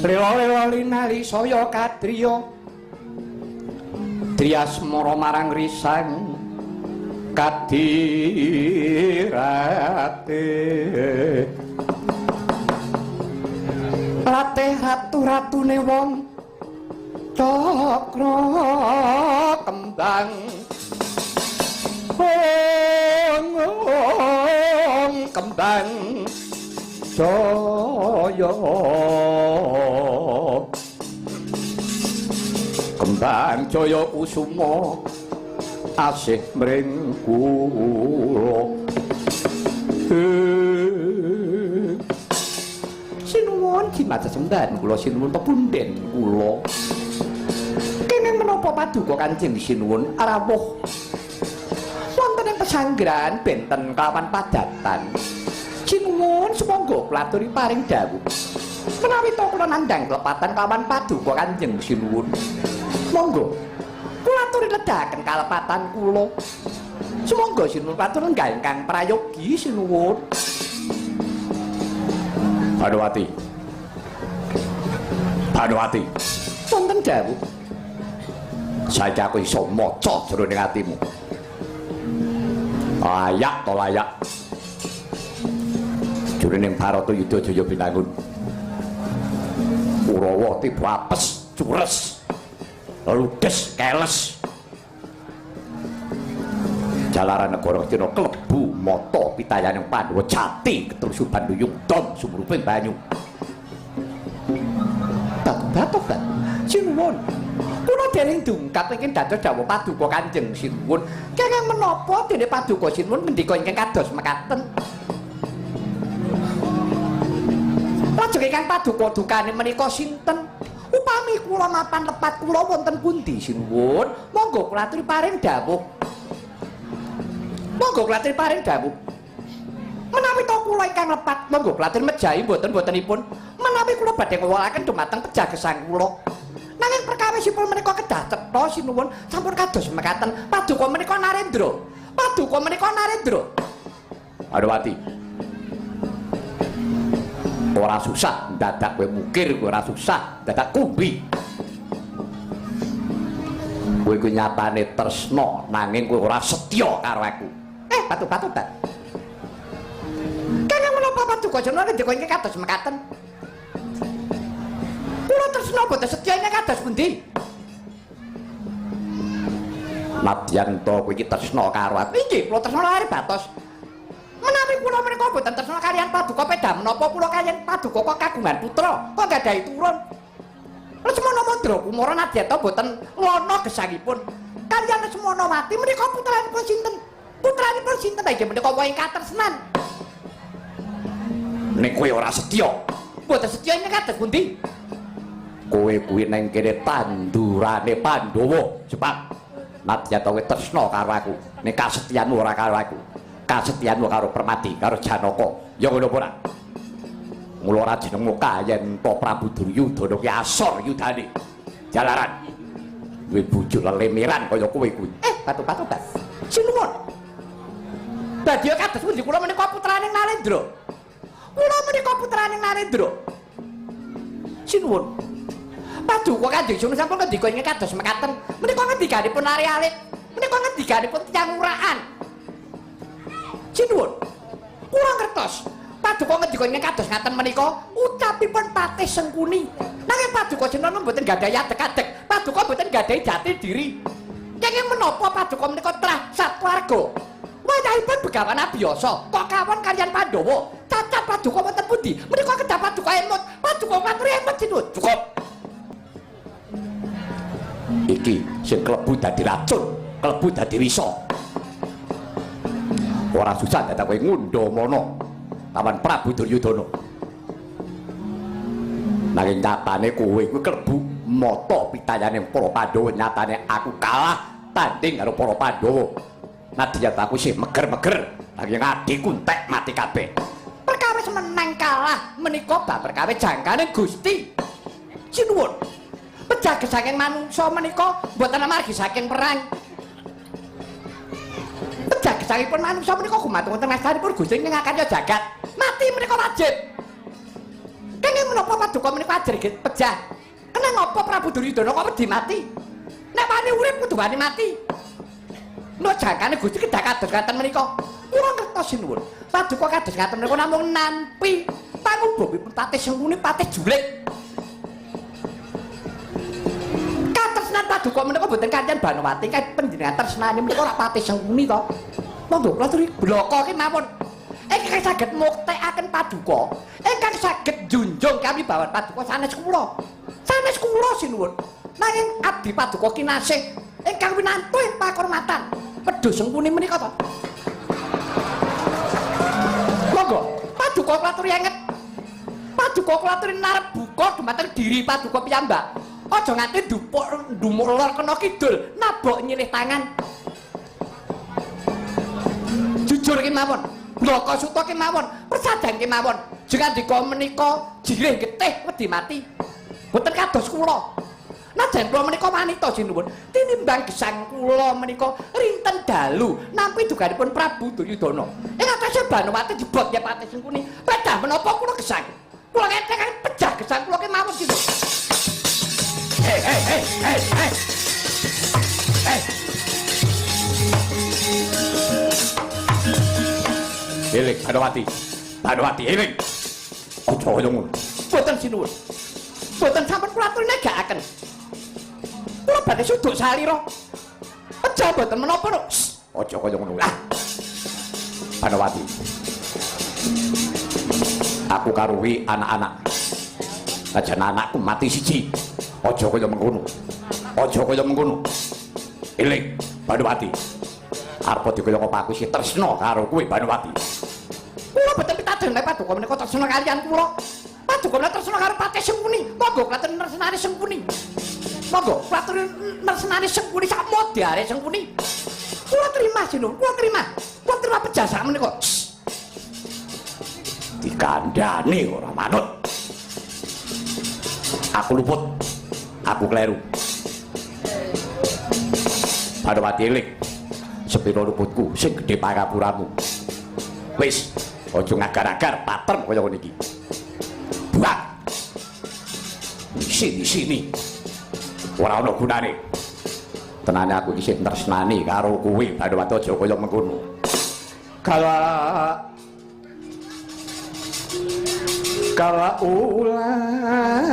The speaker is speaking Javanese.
Srila linali saya kadriya Triasmara marang risang kadirate latih ratu-ratune wong cakra kembang wong kembang jaya kembang jaya kusuma asih mring kula. Sinuwun jimat sesembahan kula sinuwun pepunden kula. Kenging menapa paduka Kanjeng Sinuwun rawuh wonten ing pesanggrahan benten kelawan padatan. Sinuwun sumangga kula aturi paring dawuh. Menawi to kula nandhang kelepatan kelawan paduka Kanjeng Sinuwun. Monggo kula aturi ledhaken kalepatan kula. Sumangga sinuwun patur lenggah ingkang prayogi sinuwun. Banowati. Banowati. Wonten dawuh. Saiki aku iso maca jroning atimu. Layak to layak. Jroning Bharatayuda Jaya Binangun. Kurawa tiba apes, cures. Ludes, keles. Jalaran negara Astina klebu mata pitayaning Pandhawa jati ketrusuban duyung dom sumruping banyu. Batu-batu. Sinuwun. Kula dereng dungkap ingkang dados dawuh paduka Kanjeng Sinuwun. Kenging menapa dene paduka Sinuwun ngendika ingkang kados mekaten? Lajeng ingkang paduka dukane menika sinten? Upami kula mapan lepat kula wonten pundi Sinuwun? Monggo kula aturi paring dawuh. Monggo kula aturi paring dawuh. Menawi to kula ingkang lepat, monggo kula aturi mejahi mboten-mbotenipun. Menawi kula badhe ngewalaken dumateng pejah gesang kula. Nanging perkawisipun menika kedah cetha Sinuwun sampun kados mekaten. Paduka menika Narendra. Paduka menika Narendra. Adawati. Ora susah dadak kowe mukir, ora susah dadak kumbi. Kowe kuwi nyatane tresna nanging kowe ora setya karo aku. Batu-batu ta. Kenging menapa paduka jenengan ngendika ingkang kados mekaten? Kula tresna boten setya ingkang kados pundi? Nadyan to kowe iki tresna karo aku. Inggih, kula tresna lare batos. Menawi kula menika boten tresna kaliyan paduka peda menapa kula kaliyan paduka kok kagungan putra, kok gadhahi turun. Lesmana Mandra Kumara nadyan to boten lana gesangipun. Kaliyan Lesmana mati menika putranipun sinten? Putranipun sinten inggih menika wong katresnan. Nek kowe ora setya, boten setya ingkang kados pundi? Kowe kuwi nang kene tandurane Pandhawa, sebab nadyan to kowe tresna karo aku, nek kasetyanmu ora karo aku. Kasetyanmu karo Permadi, karo Janaka. Ya ngono apa ora? Mula ora jenengmu kayen to Prabu Duryudana ki asor yudane. Jalaran. Duwe bojo lelemiran kaya kowe kuwi. Batu-batu bas. Sinuwun. Badya kados pundi kula menika putraning Narendra. Kula menika putraning Narendra. Sinuwun. Paduka Kanjeng Sinuwun sampun ngendika ingkang kados mekaten. Menika ngendikanipun lare alit. Menika ngendikanipun tiyang urakan. Sinuwun. Kula ngertos. Paduka ngendika ingkang kados ngaten menika ucapipun Patih Sengkuni. Nanging paduka jenengan mboten gadhahi adeg-adeg. Paduka mboten gadhahi jati diri. Kenging menapa paduka menika trah satwarga? Wayahipun Begawan Abiyasa kok kawon kaliyan Pandhawa. Cacat paduka wonten pundi? Menika kedah paduka emut. Paduka ngaturi emut sinuwun. Cukup. Iki sing klebu dadi racun, klebu dadi wisa. Ora susah dadak kowe ngundhamana lawan Prabu Duryudana. Nanging nyatane kowe kuwi klebu mata pitayane para Pandhawa, nyatane aku kalah tanding karo para Pandhawa. Nadyan aku isih meger-meger, nanging adikku entek mati kabeh. Perkawis menang kalah menika bab perkawis jangkane Gusti. Sinuwun. Pejah gesanging manungsa menika mboten amargi saking perang. Pejah gesangipun manungsa menika gumantung wonten ngastanipun Gusti ing akarya jagat. Mati menika wajib. Kenging Kenging menapa paduka menika ajar pejah? Kena ngapa Prabu Duryudana kok wedi mati? Nek wani urip kudu wani mati. No jangkane Gusti kedah kados ngaten menika. Kula ngertos sinuwun. Paduka kados ngaten menika namung nampi pangubungipun Patih Sengkuni Patih Julik. Katresnan paduka menika mboten kantian Banowati kan panjenengan tresnani menika ora Patih Sengkuni to. Monggo kula aturi bloko kemawon. Ingkang saged muktekaken paduka, ingkang saged junjung kami bawan paduka sanes kula. Sanes kula sinuwun. Nanging abdi paduka kinasih ingkang winantu ing pakurmatan Wedhus Sengkuni menika to. Monggo, paduka kula aturi anget. Paduka kula aturi narep buka dumateng diri paduka piyambak. Aja nganti ndupuk ndumuk lor kena kidul, nabok nyilih tangan. Jujur kemawon, blaka suta kemawon, persadan kemawon. Jengandika menika jirih getih wedi mati. Boten kados kula. Najan kula menika wanita sinuwun, tinimbang gesang kula menika rinten dalu nampi duganipun Prabu Duryudana. Ing atase Banowati jebot ya Patih Sengkuni. Pedah menapa kula gesang? Kula ngethek pejah gesang kula kemawon sinuwun. Hei, hei, hei, hei, hei. Hei. Eling Banowati. Banowati eling. Aja kaya ngono. Boten sinuwun. Boten sampun kula aturi negakaken. Kula badhe suduk salira. Aja boten menapa lho. Aja kaya ngono. Ah. Banowati. Aku karuwi anak-anak. Aja anakku mati siji. Aja kaya mengkono. Aja kaya mengkono. Eling Banowati. Arep dikaya apa aku isih tresna karo kowe Banowati. Kula boten pitados nek paduka menika tresna kaliyan kula. Paduka menika tresna karo Patih Sengkuni. Monggo kula aturi tresnane Sengkuni. Monggo kula aturi tresnane Sengkuni sak modare Sengkuni. Kula terima sinuwun, kula terima. Kula terima pejah menika. Dikandani ora manut. Aku luput. Aku kleru. Banowati eling. Sepiro luputku sing gedhe pangapuramu. Wis, aja ngagar-agar patrem kaya ngene iki. Buak. Sini-sini. Ora ana gunane. Tenane aku iki sing tresnani karo kowe Banowati aja kaya mengkono. Kala kala ulat